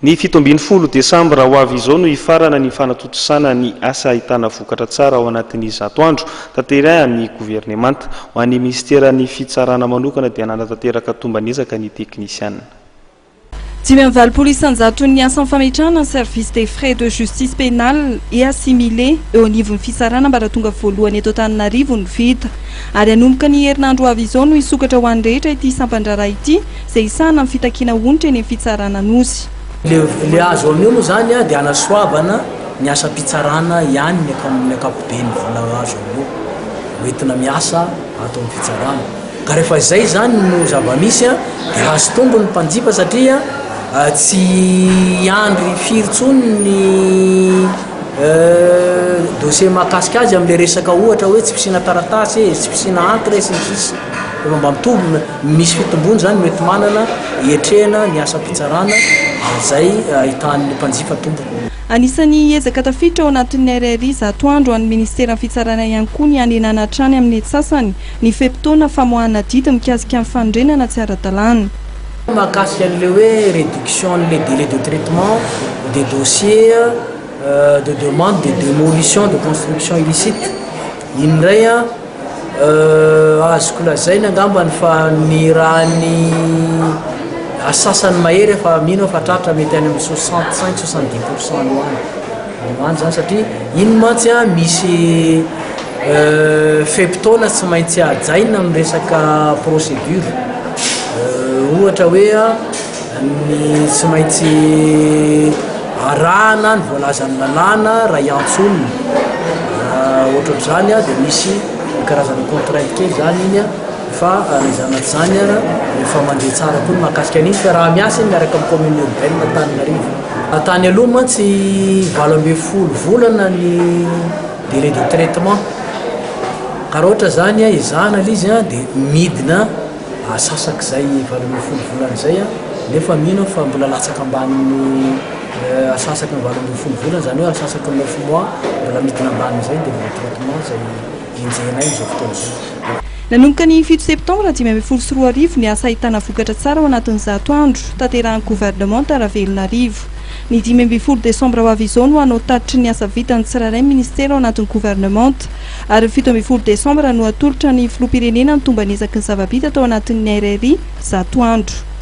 Ny 17 desambra ho avy izao no hifarana ny fanatontosana ny asa ahitana vokatra tsara ao anatin'ny 100 andro tanterahan'ny governemanta. Ho an'ny minisiteran'ny Fitsarana manokana dia nanatanteraka tomban'ezaka ny teknisiana. 85% ny asan'ny fametrahana ny service des frais de justice pénale et assimilé eo anivon'ny fitsarana ambaratonga voalohany eto Antananarivo no vita. Ary hanomboka ny herinandro ho avy izao no hisokatra ho an'ny rehetra ity sampan-draharaha ity izay hisahana ny fitakiana onitra eny amin'ny fitsarana Anosy. Le azo amin'io moa zany dia hanasoavana ny asam-pitsarana ihany ny amin'ny ankapoben'ny vola azo amin'io hoentina miasa ato amin'ny fitsarana. Ka rehefa izay izany no zava-misy dia azo tombony ny mpanjifa satria tsy hiandry firy intsony ny dossier mahakasika azy amin'ilay resaka ohatra hoe tsy fisiana taratasy e, tsy fisiana encre sy ny sisa. Efa mba mitovy, misy fitombony izany mety manana hiatrehana ny asam-pitsarana izay ahitan'ny mpanjifa tombony. Anisan'ny ezaka tafiditra ao anatin'ny RRI 100 andro an'ny Ministeran'ny Fitsarana ihany koa ny hanenana hatrany amin'ny antsasany ny fe-potoana famoahana didy mikasika ny fanorenana tsy ara-dalàna. Mahakasika an'ilay hoe réduction an'ilay délai de traitement des dossiers de demande de démolition de construction illicite iny indray an, azoko lazaina angambany fa ny raha ny asasany mahery efa mino aho fa tratra mety any amin'ny 65 70 pourcent any ho any, any ho any zany satria iny mantsy an misy Fe-potoana tsy maintsy hajaina amin'ny resaka procédure. Ohatra hoe ny tsy maintsy arahana ny voalazan'ny lalàna raha hiantso olona. Ohatrohatr'izany dia misy karazana contrainte kely izany iny fa na izany na tsy izany ara efa mandeha tsara koa ny mahakasika an'iny. Fiaraha-miasa iny miaraka amin'ny commune urbaine Antananarivo. Tany aloha mantsy 18 volana ny Délai de traitement, ka raha ohatra zany ezahana le izy dia midina asasak'izay 18 volana izay nefa mino aho fa mbola latsaka ambanin'ny asasaky ny 18 volana izany hoe asasaky ny neuf mois mbola midina ambanin'izay ny délai de traitement izay enjehinay amin'izao fotoana izao. Nanomboka ny 7 septambra 2015 ny asa ahitana vokatra tsara ao anatin'ny 100 andro tanterahan'ny governemanta Ravelonarivo. Ny 15 desambra ho avy izao no hanao tatitry ny asa vitan'ny tsirairay ny minisitera ao anatin'ny governemanta ary ny 17 desambra no hatolotra ny filoham-pirenena ny tomban'ezaky ny zava-bita tao anatin'ny RRI 100 andro.